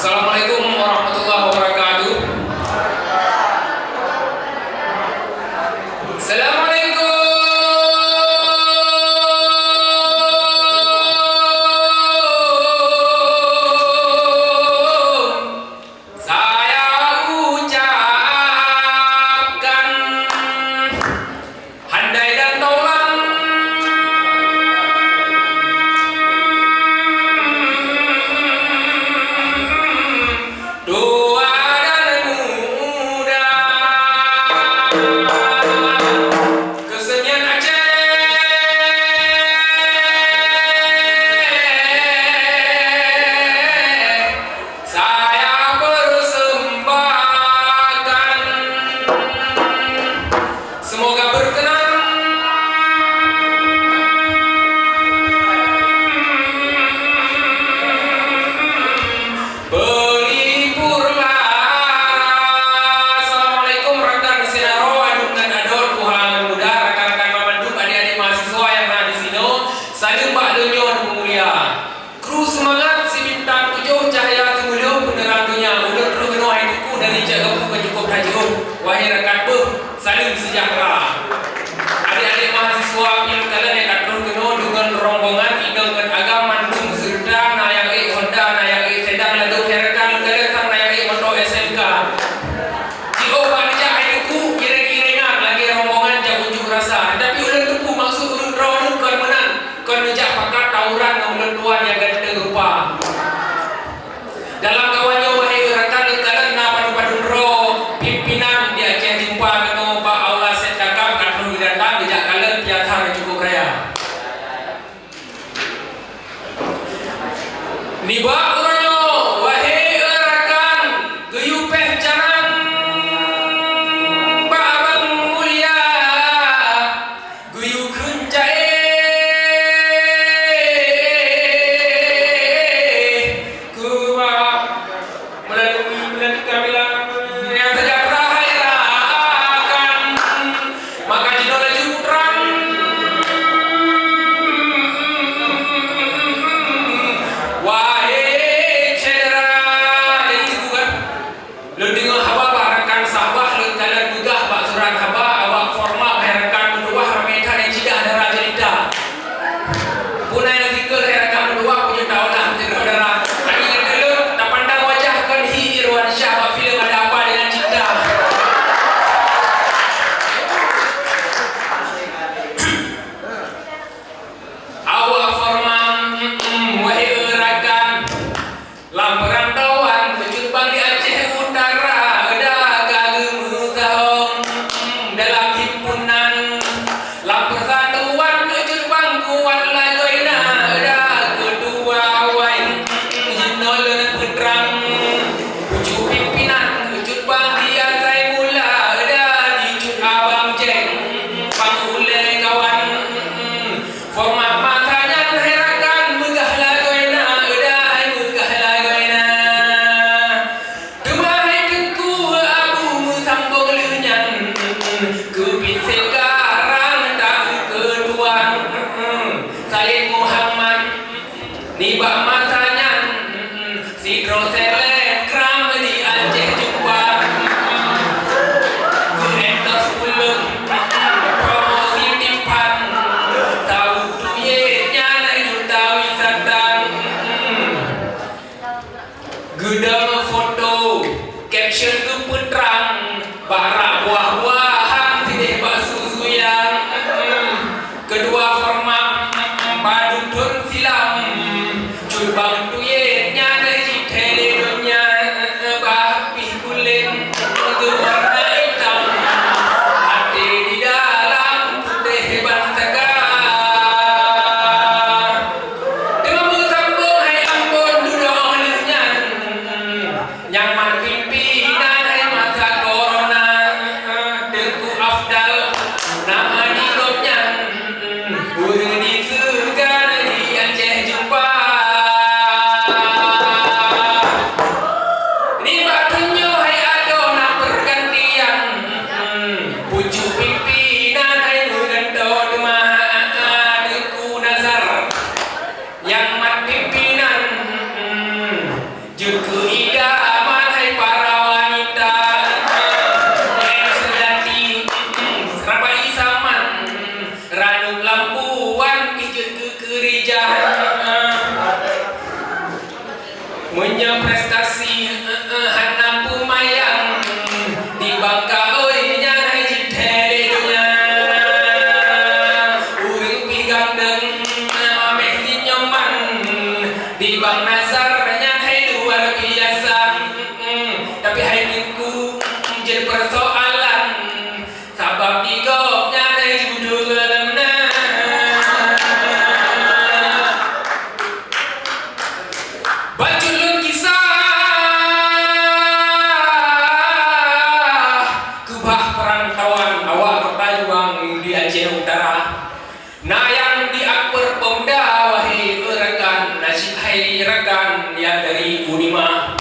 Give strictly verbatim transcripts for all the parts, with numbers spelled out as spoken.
Assalamualaikum warahmatullahi wabarakatuh. Assalamualaikum. Saya ucapkan handai dan taulan, tua dan muda, kesenian Aceh. Saya persembahkan. Semoga berkenan. Pelipur lara. Assalamualaikum rakan sinaro, aneuk ngon adot, tuha ngon muda, rakan-rakan banmandum, adik-adik mahasiswa nyang na di sinoe. Saleuem bak donya nyang mulia. Kru seumangat, si bintang tujoh, cahya seumeuleuh, peuneurang donya. Ulôn troh keunoe hai Teungku dari Cot Gapu ka cukôp that jeuet. Wahé rakan beuh, saleuem seujahteura. Adik-adik mahasiswa piôh kalon nyang ka troh keunoe deungon rombongan inong ngon agam mandum, seureuta na nyang ék Honda, na nyang ék sedang, ladôm hai rakan lôn kalon sang na nyang ék moto S M K. Jiôh bak neujak hai Teungku, iréng-iréngan lagèe rombongan jak unjuk rasa. Tetapi ulôn teupeu maksud ulôn droeneuh kon meunan. Kon neujak pakat tawuran ngon ulôn tuan nyang ganteng rupa. Dalam kawan nyoe wahé rakan lôn kalon na padum-padum droe pimpinan di Aceh Jumpa keunoe bak aula Sét Kakab ka troh geudatang geujak kalon piasa nyang cukôp raya. Nibak uroe nyoe wahé rakan geuyue péh canang bak abang mulia. Geuyue kheun ca-e keu meulalu, meulalu kami nyang seujahteura hai rakan. Maka jinoe laju putra, wahé syedara, jadi teungku kan. Lôn deungoe haba bak rakan Sabah, lôn kalon peugah bak surat haba, awak Forma hai rakan meutuwah ramé that nyang ceudah dara jelita. Peue na nyang sikel hai rakan meutuwah, peue jeuet taolah meuteudroe dara. Tapi nyan teulon tapandang wajah kon hi Irwansyah bak filem Ada Apa Dengan Cinta. Awak Forma, mm, mm, wahé rakan. Lam peurantauan cut bang di Aceh Utara, eda ka geumeusaho dalam himpunan. Lam persatuan cut bang kuat lagoina, eda keudua awai jinoe lôn peutrang. Pucuk pimpinan cut bang di asai mula, eda di cut abang jeng pang ulée kawan. Forma masa nyan hai rakan meugah lagoina, eda hai meugah lagoina. Teuma hai Teungku Abu meusambong lheueh nyan, keubiet sekarang tak keutuan. Said Muhammad nibak masa nyan, sidroe selebgram di Aceh Jumpa. Geu-endorse ulôn, promosi timphan. Saboh duit nyan juta wisata. Geudong foto, caption geupeutrang, bak rak buah-buahan sideh bak su-su nyang. Keudua format, padum thon silam, cut bang tuet nyan jithèe lé donya, bah pih kulét geuwarna itam, até di dalam putéh ban saka. Teuma meusambong hai Ambon dudoe lheueh nyan, nyang mat pimpinan hai masa korona, Teungku Afdal nama di gobnyan, ureueng di Seugan di Aceh Jumpa. Nibak donya hai adoe na pergantian, pucuk pimpinan hai meugantoe teuma Teungku Nazar. Nyang mat pimpinan, jeuet keu ida Meunyoe prestasi, eh, eh, hana peumayang, di bangka oi nyan hai jithèe lé donya. Ureueng pih ganteng, eh, Messi nyoman, di bang Nazar nyan hai luar biasa. Mm, tapi hai Teungku, mm, jadi persoalan. Sabab di gobnyan na judo gohlom na. Bacut lôn kisah keubah peurantauan awak kota Juang di Aceh Utara. Na nyang di Akbar Pemuda, wahé rakan, na cit hai rakan nyang dari Unima.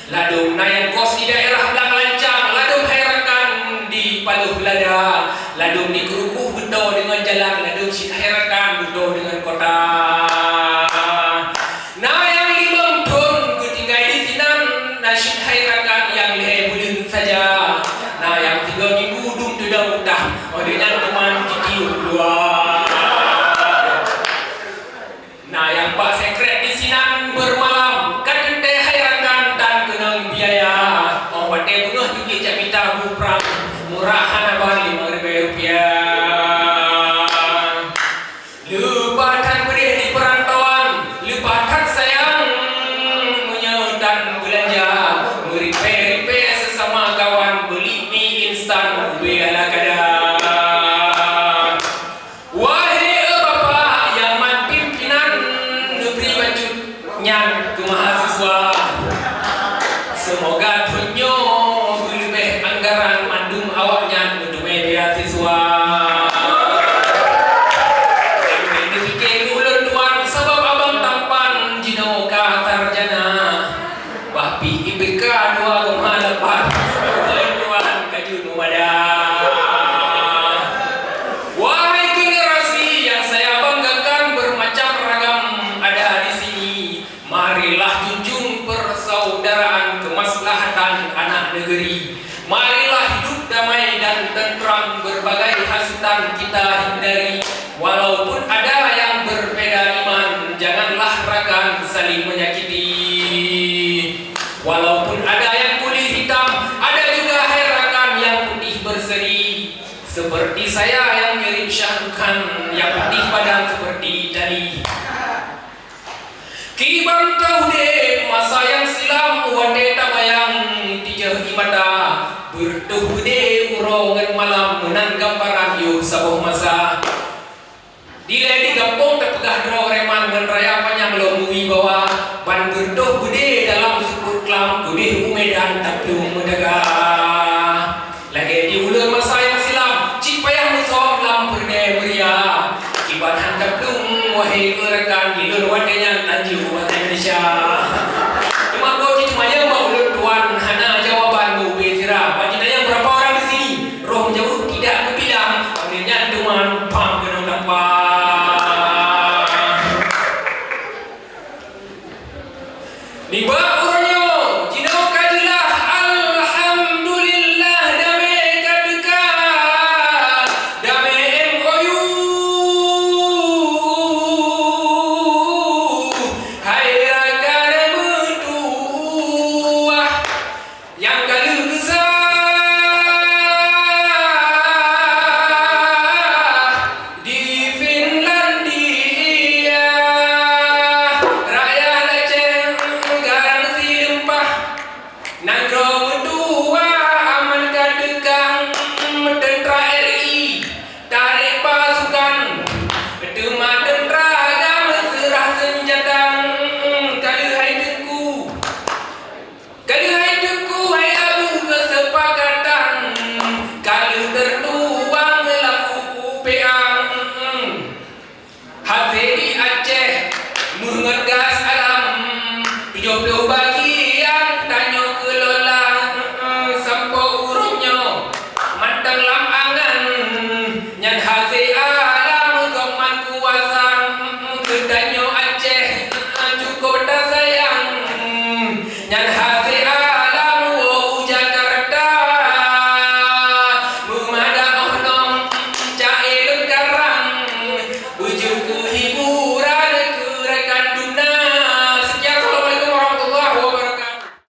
Ladôm na nyang kos di daerah Blang Lancang, ladôm hai rakan di Paloh Lada, ladôm di Keurukoh beutôi deungon jalan, ladôm cit hai rakan beutôi deungon kota. Na nyang limong thon geutinggai disinan, na cit hai rakan nyang lhèe buleuen saja, na nyang sigoe minggu dum teudong utang, óh lheueh nyan teuma jitiup luwa. Na nyang bak sekret disinan beurmalam, ka teuntèe hai rakan tan keunong biaya. Óh watèe beungoh teubiet jak mita bu prang, murah hana ban limong ribèe rupiah. Leupah that peudeh di peurantauan, leupah that sayang meunyoe tan beulanja, meuripèe-ripèe seusama kawan, beuli mi instan ubé ala kada. Wahé bapak nyang mat pimpinan neubri bacut nyan keu mahasiswa, seumoga thon nyoe geuleubeh anggaran mandum awaknyan meuteumèe beasiswa. Nyang neupike keu ulôn tuan, sabab abang tampan jinoe ka sarjana. Bah pih I P K dua koma lapan, tuan ka jeuet meumadah. Wahai generasi yang saya banggakan, bermacam ragam ada di sini. Marilah junjung persaudaraan kemaslahatan anak negeri. Marilah hidup damai dan tentram, berbagai hasutan kita hindari. Walaupun ada yang berbeda iman, janganlah rakan saling menyakiti. Walaupun ada yang kulit hitam, ada juga hai rakan yang putih berseri. Seperti saya yang mirip Shah Rukh Khan, yang putih badan seperti Itali. Kiban ka udeb masa nyang silam, watèe tabayang tijeuh ie mata, beureutoh beudé uroe ngon malam meunan gambaran yoh saboh masa. Dilèe di gampông tapeugah droe reman ngon raya panyang lom meuwibawa, ban beureutoh beudé dalam seupôt klam, keudeh u Medan taplueng meudaga. Lagèe di ulôn masa nyang silam, cit payah meusom lam peureudèe meuria. Kiban han taplueng, wahé rakan, di lôn watèe nyan tanjong u Bank Indonesia. Teuma kok jiteumanyong bak ulôn tuan, hana jawaban meu ubé sira. Ban jitanyong beurapa ureueng di sini, roh jaweueb tidak geubilang, oleh nyan teuma numpang keunong dakwah. Nibak uroe nyoe, jinoe ka jeulaih, alhamdulillah, damé ka teuka, damé M O U. Hai rakan meutuwah, nyang ka lheueh geusa di Finlandia, rakyat Aceh garang sileupah, nanggroe meutuwah aman ka teuka, teuntara R I tarek pasukan, teuma teuntara agam seurah seunjata, ka lheueh hai teungku. Ka lheueh hai teungku hai abu keusepakatan, ka lheueh teutuang lam U U P A. Hasé di Aceh meuh ngon gas alam, tujoh ploh bagi